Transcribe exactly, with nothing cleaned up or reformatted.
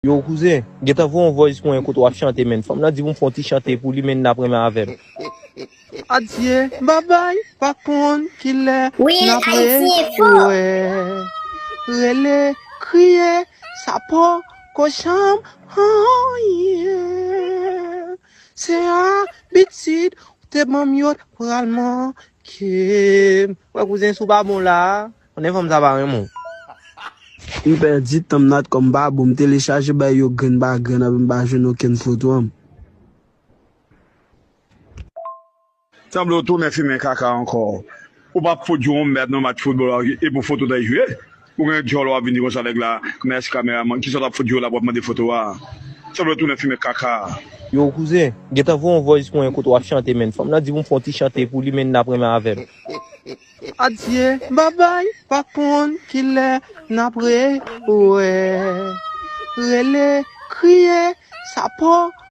Yo, kouzen, gentan voye yon voice pou mwen kote w ap chante, menn. Fanm nan di pou m fè yon ti chante pou li, menn, n ap renmen avè m. Adye, babay, pa konn kilè n ap rewè. Rele, kriye, sa poko janm anyen. Se abitid ou te ban m yo t pral manke m. Wè kouzen, si w pa bon la, konnen fanm sa pa renmen w. M pèdi tan m nan kòm pa bon, m telechaje bay yo grenn pa grenn, epi m pa jwenn okenn foto an. Sanble w tounen fimen kaka ankò. Ou p ap fout jwe yon mèd nan match foutbòl la, e pou foto w t al jwe. Ou gen djòl w ap vini konsa nèg la, mèsi kameramann, kisa w t ap fout jwe la pou w ap mande foto a? Sanble w tounen fimen kaka. Yo, kouzen, gentan voye yon voice pou mwen kote w ap chante, menn. Fanm nan di pou m fè yon ti chante pou li, menn, n ap renmen avè m. Adye, babay, pa konn kilè n ap rewè. Rele, kriye, sa poko